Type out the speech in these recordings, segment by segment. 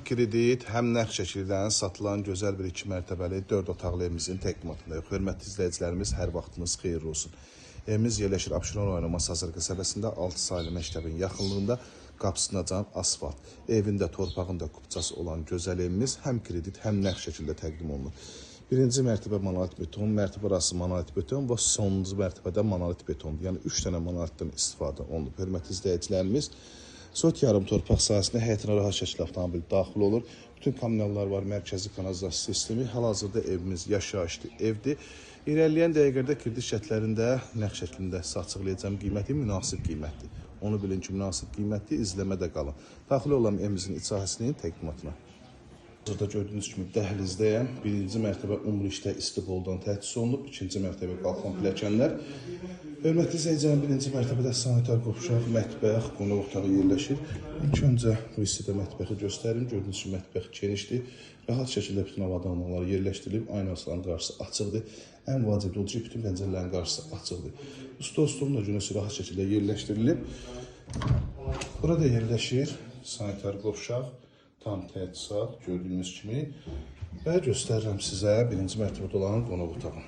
Kredit, həm nəqd şəkildən satılan gözəl bir 2 mərtəbəli 4 otaqlı evimizin təqdimatındayıq. Hörmətli izləyicilərimiz, hər vaxtınız xeyirli olsun. Evimiz yerləşir Abşeron rayonu Masazır qəsəbəsində 6 saylı məktəbin yaxınlığında, qapısınacan asfalt. Evində torpağında kupçası olan gözəl evimiz həm kredit, həm nəqd şəkildə təqdim olunur. Birinci mərtəbə monolit beton, mərtəbə arası monolit beton və sonuncu mərtəbədə monolit betondur. Yəni 3 dənə monolitdən istifadə olunub. Hörmətli izləyicilərimiz, sot yarım torpaq sahəsində həyətinə rahat şəkildə avtomobil daxil olur. Bütün kommunallar var, mərkəzi kanalizasiya sistemi. Hal-hazırda evimiz yaşayışlı evdir. İrəliləyən dəqiqələrdə kredit şərtlərində nəqd şəklində sizə açıqlayacağım qiyməti münasib qiymətdir. Onu bilin ki, münasib qiymətdir, izləmədə qalın. Daxil olan evimizin iç sahəsinin təqdimatına. Hazırda gördüyünüz kimi dəhlizdəyəm. Birinci mərtəbə Umrişdə istiboldan təchiz olunub. İkinci mərtəbə qalxan pilləkənlər. Hörmətli izləyicilərim, birinci mərtəbədə sanitar qovşaq, mətbəx, qonaq otağı yerləşir. İlk öncə bu hissədə mətbəxi göstərim. Gördüyünüz kimi mətbəx genişdir. Rahat şəkildə bütün avadanlıqlar yerləşdirilib. Aynasların qarşısı açıqdır. Ən vacib odur ki, bütün pəncərələrin qarşısı açıqdır. Stol stolun da günəşi rahat şəkildə yerləşdirilib. Burada yerləşir sanitar qovşaq. Tam təchizat gördüyünüz kimi və göstərirəm sizə birinci mərtəbədə olan qonaq otağı.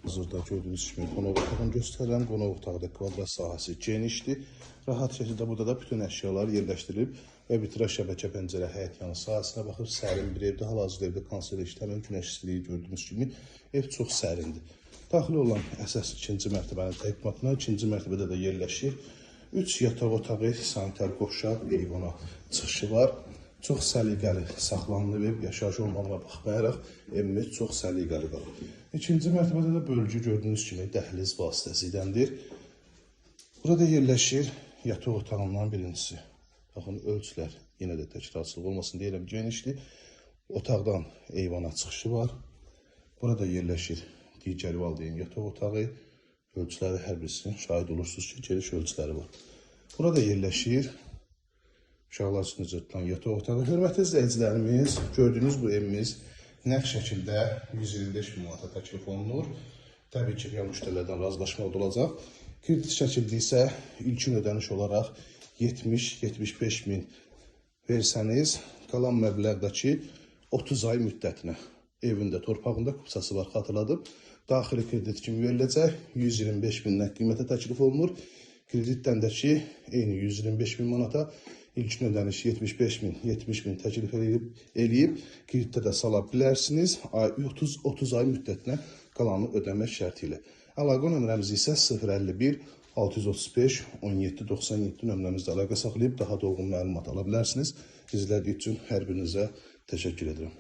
Hazırda gördüyünüz kimi qonaq otağını göstərirəm. Qonaq otağı da kvadrat sahəsi genişdir. Rahat şəkildə burada da bütün əşyalar yerləşdirilib və vitraj şəbəkə pəncərə həyət yanı sahəsinə baxıb sərin bir evdir. Hal-hazırda evdə kondisioner işləmir, günəş istiliyi gördüyünüz kimi ev çox sərindir. Daxil olan əsas ikinci mərtəbənin təqdimatına, ikinci mərtəbədə də yerləşir 3 yataq otağı, sanitar qovşaq, eyvana çıxışı var. Çox səliqəli saxlanılıb ev, yaşayış olmağına baxmayaraq evimiz çox səliqəli qalır. İkinci mərtəbədə də bölgü gördüyünüz kimi dəhliz vasitəsiyləndir. Burada yerləşir yataq otağından birincisi. Baxın, ölçülər yenə də təkrarçılıq olmasın deyirəm, genişdir. Otaqdan eyvana çıxışı var. Burada yerləşir digər valideyn yataq otağı. Ölçüləri hər birisinin şahid olursunuz ki, geniş ölçüləri var. Burada yerləşir uşaqlar üçün nəzərdə tutulan yataq otağı. Hörmətli izləyicilərimiz, gördüyünüz bu evimiz nəqd şəkildə 125 min manata təklif olunur. Təbii ki, real müştərilərdən razılaşma olacaq. Kredit şəkildə isə ilkin ödəniş olaraq 70-75 min versəniz, qalan məbləğdəki 30 ay müddətinə evində, torpağında kupçası var, xatırladım. Daxili kredit kimi veriləcək, 125 min nəqd qiymətə təklif olunur. Kreditdən də ki, eyni 125 min manata ilkin ödəniş 75 min, 70 min təklif eləyib, kreditdə də sala bilərsiniz. 30 ay müddətinə qalanı ödəmək şərti ilə. Əlaqə nömrəmiz isə 051 635 17 97 nömrəmizdə əlaqə saxlayıb daha dolğun məlumat ala bilərsiniz. İzlədiyi üçün hər birinizə təşəkkür edirəm.